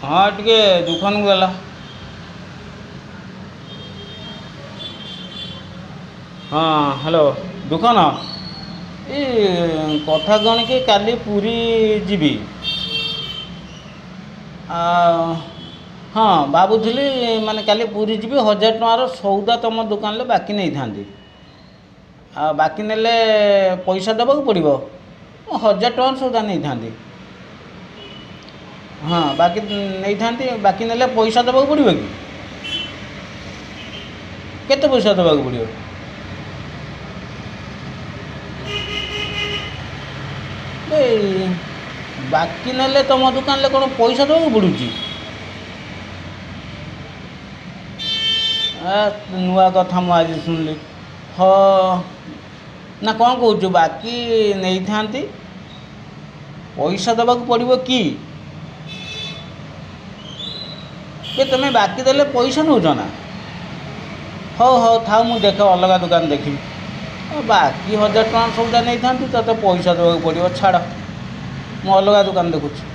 ହଁ, ଟିକେ ଦୋକାନକୁ ଦେଲା। ହଁ, ହ୍ୟାଲୋ ଦୋକାନ। ଏ କଥା କ'ଣ କି, କାଲି ପୁରୀ ଯିବି। ହଁ, ଭାବୁଥିଲି ମାନେ କାଲି ପୁରୀ ଯିବି, 1000 ଟଙ୍କାର ସଉଦା ତୁମ ଦୋକାନରେ ବାକି ନେଇଥାନ୍ତି। ଆଉ ବାକି ନେଲେ ପଇସା ଦେବାକୁ ପଡ଼ିବ? ମୁଁ 1000 ଟଙ୍କାର ସଉଦା ନେଇଥାନ୍ତି। ହଁ, ବାକି ନେଇଥାନ୍ତି। ବାକି ନେଲେ ପଇସା ଦେବାକୁ ପଡ଼ିବ କି? କେତେ ପଇସା ଦେବାକୁ ପଡ଼ିବ? ଏଇ ବାକି ନେଲେ ତୁମ ଦୋକାନରେ କ'ଣ ପଇସା ଦେବାକୁ ପଡ଼ୁଛି? ନୂଆ କଥା ମୁଁ ଆଜି ଶୁଣିଲି। ହଁ ନା, କ'ଣ କହୁଛୁ? ବାକି ନେଇଥାନ୍ତି, ପଇସା ଦେବାକୁ ପଡ଼ିବ କି? କି ତୁମେ ବାକି ଦେଲେ ପଇସା ନେଉଛ ନା? ହଉ ହଉ, ଥାଉ, ମୁଁ ଦେଖେ ଅଲଗା ଦୋକାନ ଦେଖିବି। ବାକି 1000 ଟଙ୍କା ସଉଦା ନେଇଥାନ୍ତି, ତୋତେ ପଇସା ଦେବାକୁ ପଡ଼ିବ। ଛାଡ଼, ମୁଁ ଅଲଗା ଦୋକାନ ଦେଖୁଛି।